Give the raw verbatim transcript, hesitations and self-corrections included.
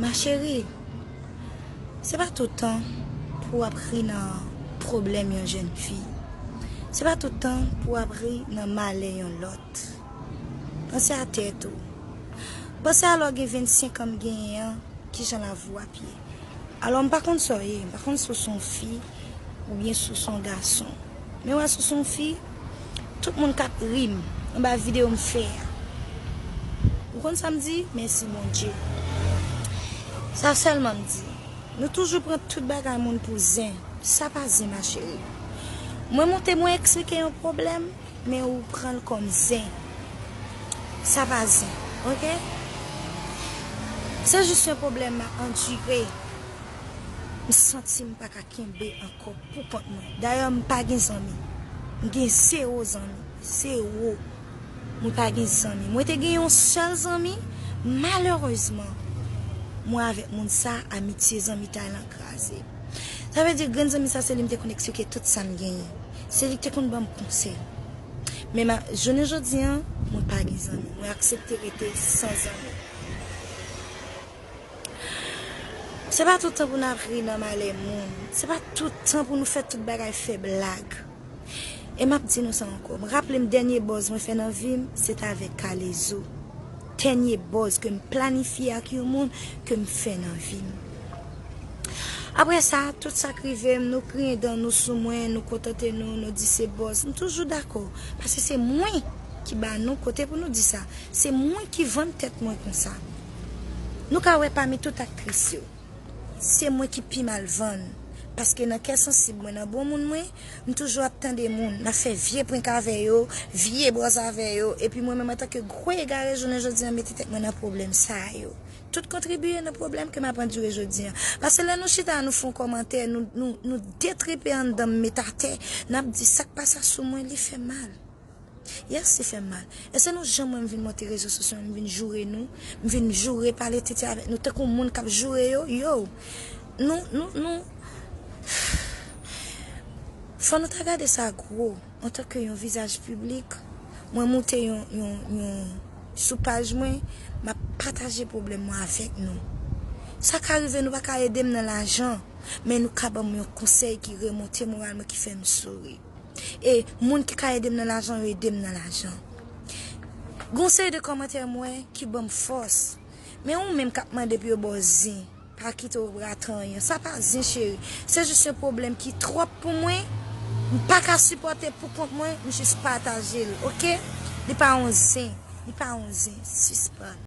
Ma chérie, se pa tout tan pou w ap ri nan pwoblèm yon jèn fi. Se pa tout tan pou w ap ri nan malè yon lòt. Panse a tèt ou. Panse a lè w gen vennsenk an m genyen an, kijan lavi w ap ye. Alò, m pa konn sa w ye, m pa konn si w se yon fi oubyen si w se yon gason. Men wè, si w se yon fi, tout moun k ap ri m anba videyo m fè a. Ou konn sa m di? Mèsi Bondye. Sa sèlman m di. Nou toujou pran tout bagay moun pou zen. Sa pa zen, ma chérie. Mwen monte, mwen eksplike yon pwoblèm, men ou pran l kòm zen. Sa pa zen, oke? Se jis yon pwoblèm m ap andire. M santi m pa ka kenbe ankò pou kont mwen. Dayè, m pa gen zanmi. M gen zewo zanmi. Zewo. Mwen pa gen zanmi. Mwen te gen yon sèl zanmi, malerezman, mwen avèk moun sa, amitye zanmitay lan kraze. Sa vle di, grenn zanmi sa, se li m te konn eksplike tout sa m genyen. Se li ki te konn ban m konsèy. Men ma, jounen jodi an, mwen pa gen zanmi. Mwen aksepte rete san zanmi. Se pa tout tan pou n ap ri nan malè moun. Se pa tout tan pou nou fè tout bagay fè blag. E m ap di nou sa ankò. M raple m dènye buzz mwen fè nan vi m, se t avèk K-Lezo. Dènye buzz ke m planifye ak yon moun ke m fè nan vi m. Apre sa, tout sa k rive m, nou griyen dan nou sou mwen, nou kontante nou, nou di se buzz. M toujou dakò, paske se mwen ki ba nou kote pou nou di sa. Se mwen ki vann tèt mwen konsa. Nou ka wè pami tout aktris yo, se mwen ki pi mal vann. Paske nan kè sansib mwen, nan bon moun mwen, m toujou ap tande moun. M ap fè vye prank avè yo, vye buzz avè yo. Epi mwen menm antanke gwo egare jounen jodi an mete tèt mwen nan pwoblèm sa yo. Tout kontribiye nan pwoblèm ke m ap andire jodi an. Paske lè nou chita, nou fè yon kòmantè, nou, nou, nou detripe anndan m met atè, n ap di sa k pase sou mwen, li fè mal. Yes, li fè m mal. Èske nou janm wè m vin monte rezo sosyo, m vin joure nou, m vin joure, pale tete avèk nou, tankou moun k ap joure yo, yo. Nou, nou, nou. Fò nou ta gade sa gwo. Antanke yon vizaj piblik, mwen moute yon, yon, yon, sou paj mwen, m ap pataje pwoblèm mwen avèk nou. Sa ka rive nou pa ka ede m nan lajan, men nou ka ban m yon konsèy ki remonte moral mwen, ki fè m souri. E moun ki ka ede m nan lajan, yo ede m nan lajan. Gon seri de kòmantè m wè ki ban m fòs. Men ou menm k ap mande pou yo ba w zen, pa kite w rate anyen. Sa pa zen, cheri. Se jis yon pwoblèm ki twòp pou mwen. M pa ka sipòte pou kont mwen, m jis pataje l, oke? Li pa yon zen. Li pa yon zen. Sispann.